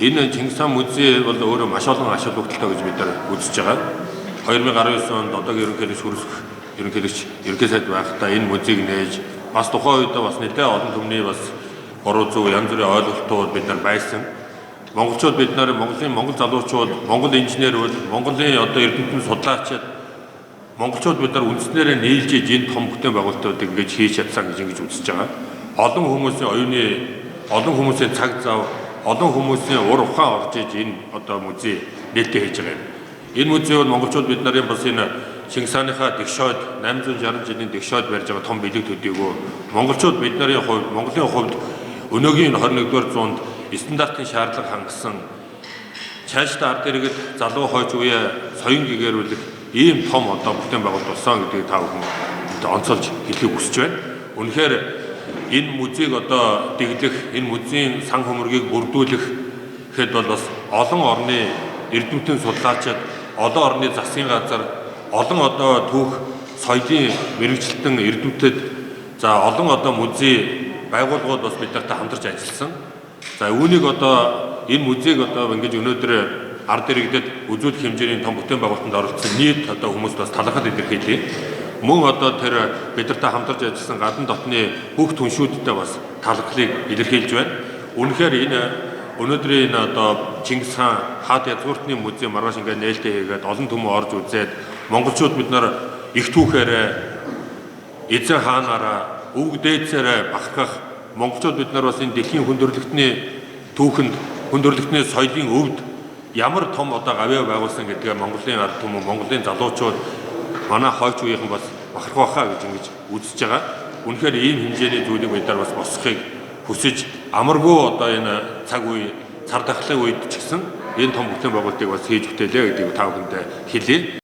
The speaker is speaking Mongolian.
Энэ Чингис хаан музей бол өөрөө маш олон ач холбогдолтой гэж бид нар үзэж байгаа. 2019 онд одоогийн ерөнхийлөгч Хөрсөх ерөнхийлөгч ерөнхий сайд байхдаа энэ музейг нээж бас тухайн үед бас нэлээд олон түмний бас буруу зөв янз бүрийн ойлголтууд бид нар байсан. Монголчууд бид нар Монголын монгол залуучууд, монгол инженерүүд, Монголын одоо эрдэмтэн судлаачид монголчууд бид нар үндснээрээ нийлж энэ том бүтээн байгуулалтуудыг ингэж хийж чадсан гэж ингэж үзэж байгаа. Олон хүмүүсийн оюуны, олон хүмүүсийн цаг зав, олон хүмүүсийн ур ухаан орж иж энэ одоо музей нээлттэй хийж байгаа юм. Энэ музей бол монголчууд бид нарын бас энэ Чингис хааныхаа Дэгшоод 860 жилийн Дэгшоод барьж байгаа том бэлэг төдийгөө монголчууд бид нарын хувьд, Монголын хувьд өнөөгийн 21-р зуунд стандартын шаардлага хангасан цаашдаа ард иргэд залуу хойч үе соён гэгээрүүлэх ийм том одоо бүтээн байгуулалт болсон гэдгийг та бүхэн онцолж хэлэхийг хүсэж байна. Үнэхээр энэ музейг одоо дэглэх, энэ музейн сан хөмрөгийг бүрдүүлэх гэхэд бол бас олон орны эрдэмтэн судлаачид, олон орны засгийн газар, олон одоо түүх соёлын мэргэжилтэн эрдэмтэд, за олон одоо музей байгууллагууд бас бид нартай хамтарч ажилласан. За үүнийг одоо энэ музейг одоо ингэж өнөөдөр ард иргэдэд үзүүлэх хэмжээний том бүтээн байгуулалтанд оролцсон нийт одоо хүмүүст бас талархал илэрхийлье. Мөн одоо тэр бид нартай хамтарч ажилласан гадна дотны бүх түншүүдтэй бас талархлыг илэрхийлж байна. Үнэхээр энэ өнөөдрийн энэ одоо Чингис хаан хаад язгууртны музей маргааш ингээд нээлттэй хийгээд олон түмэн орж үзээд монголчууд бид нар их түүхээрээ эзэн хаанаараа өвөг дээдсээрээ бахархах монголчууд бид нар бас энэ дэлхийн хүндрэлтний түүхэнд хүндрэлтний соёлын өвд ямар том одоо гавьяа байгуулсан гэдгээ Монголын ард түмэн, Монголын залуучууд, манай хойч үеийнхэн бас бахарх байхаа гэж ингэж үзэж байгаа. Үнэхээр ийм хэмжээний зүйлийг бид нар бас босгохыг хүсэж амаргүй одоо энэ цаг үе цар тахлын үед ч гэсэн энэ том бүтээн байгуулалтыг бас хийж бүтээлээ гэдгийг та бүхэндээ хэлье.